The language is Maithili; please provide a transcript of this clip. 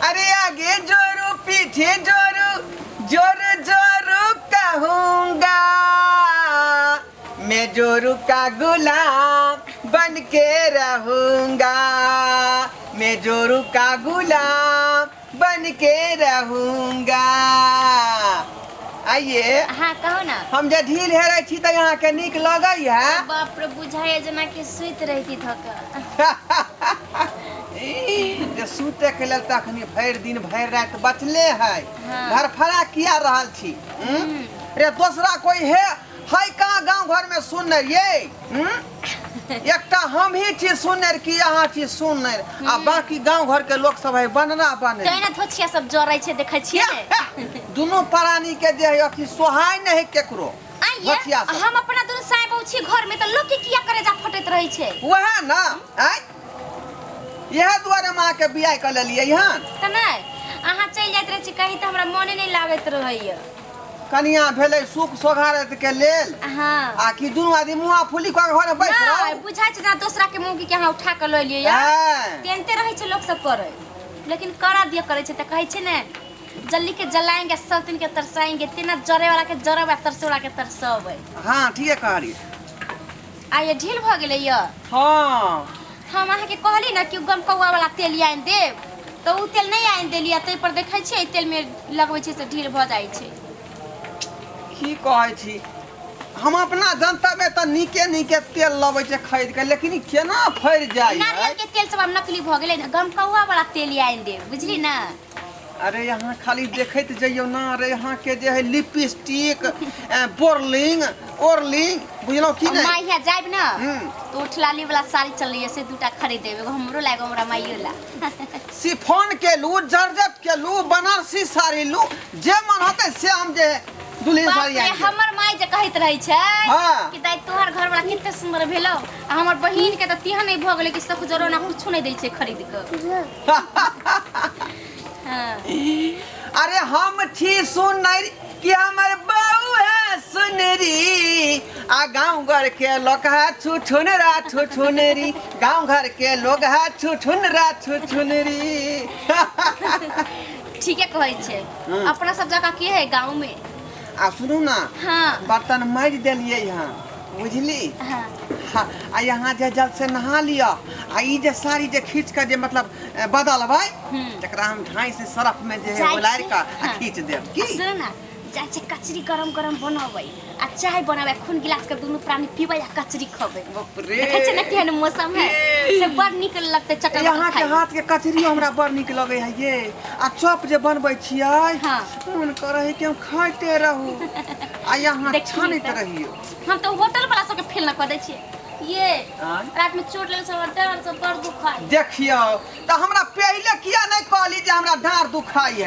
अरे आगे जोरू पीछे जोरू जोर जोरू कहूंगा मैं जोरू का गुलाम बन के रहूंगा मैं जोरू का गुलाम बन के रहूंगा। आइए। हाँ, कहू ना। हम जे ढील हेरै छी तऽ अहाँके नीक लगैया? बाप रे, बुझाइए जेना कि सुति रही धक। जे सुते के लेल तऽ अखनी भरि दिन भरि राति बचले है। हाँ। धरफड़ा किया रहल छी? रे दोसरा कोई है है कहाँ गांव घर में सुनर ये? एकटा हम ही छी सुनर कि अहाँ छी सुनर आ बाकी गांव घर के लोग सब है बनरा बने। तैं ने धोछिया सब जरै छै, देखै छियै ने। दुनू प्राणी के जे है अथी सोहाय नहीं है केकरो। आइये, धोछिया सब। हम अपना दुनू साय बहू छी घर में तऽ लोग के किया करेजा फटैत रहै छै? वएह ना, आँय, इएह दुआरे हम अहाँके बियाह कऽ लेलियै हन। तऽ नहि, अहाँ चलि जाइत रहै छी कहीं तऽ हमरा मोने नहि लागैत रहैया। कनिया भेलै सुख सोघारत के लेल। हाँ। आ कि दुनू आदमी मुँह फुली कऽ घर में बैस नहि रहू। बुझाइ छै जेना दोसरा के मौगी के अहाँ उठा कऽ लऽ लियै। हँ। तेनते रहै छै लोक सब करै, लेकिन करा दिअ करै छै तऽ कहै छै ने जल्दी के जलाएंगे सब दिन के तरसाएंगे, तेना जरे वाला के जरब आ तरसे वाला के तरसबै। हाँ, ठीके कहलियै। आ ये ढील भऽ गेलै यऽ। हाँ। हम अहाँके कहली ने कि गमकौआ वाला तेल आनि देब तऽ ओ तेल नहि आनि देलियै, ताहि पर देखै छियै एहि तेलमे लगबै छै से ढील भऽ जाइ छै। की कहै छी, हम अपना जनतबे तऽ नीके नीके तेल लबै छै खरीद के, लेकिन ई केना फड़ि जाइ है? नारियल के तेल सब आब नकली भऽ गेलै ने, गमकौआ वाला तेल आनि देब, बुझली ने। अरे यहाँ खाली देखैत जइयौ ना, अरे यहाँ के जे है लिपस्टिक बोरलिंग ओरलिंग, बुझलहुँ की नहि? माई यहाँ जायब ना हम्म। तो उठलाली वाला साड़ी चलैया से दूटा खरीद देब, एगो हमरो ला एगो हमरा माइयो ला। शिफॉन के लू, जर्जट के लू, बनारसी साड़ी लू, जे मन होतै से हम जे दुल्हन बाप साड़ी रे, आनि देब। हमर माई जे कहैत रहै छै हाँ। कि दाइ तोहर घर वाला कते सुंदर भेलौ आ हमर बहिन के तऽ तेहन नहि भऽ गेलै कि सख जरो ना कुछो नहि दै छै खरीद कऽ। हाँ। अरे हम छी सुनर कि हमर बहू है सुनरी, आ गांव घर के लोग है छुछुनरा छुछुनरी, गांव घर के लोग है छुछुनरा छुछुनरी। ठीके कहै छै। हम्म। अपना सब जगह की है गाँव में। आ सुनू ना। हाँ। बर्तन माजि देलियै हँ, बुझली? हाँ। हाँ, आ यहाँ जे जल से नहा लिअ आ ई जे साड़ी जे खींच के जे मतलब बदलबै हम्म। तकरा हम ढाई से सरफ में जे है जाइ उलारि छी, कऽ आ हाँ। खींच देब की। आ सुन ना, जाइ छै कचरी गरम गरम बनबै आ चाय बनबै, खून गिलास के दुनू प्राणी पीबै आ कचरी खबै। बाप रे। देखै छै ने केहन मौसम है, से बड़ नीक लगतै चटर यहाँ के खाइ। हाथ के कचरी हमरा बड़ नीक लगै है ये, आ चॉप जे बनबै छियै हाँ। मन करै है कि हम खाइते रहू आ यहाँ देखी छानैत तऽ। रहियौ। हम तऽ होटल वाला सबके फेल न कऽ दै छियै ये। आँय? रात में चोट लगल सब, डाँर सब बड़ दुखाइ। देखियौ तऽ हमरा पहिले किया नहि कहली जे हमरा डाँर दुखाइ है?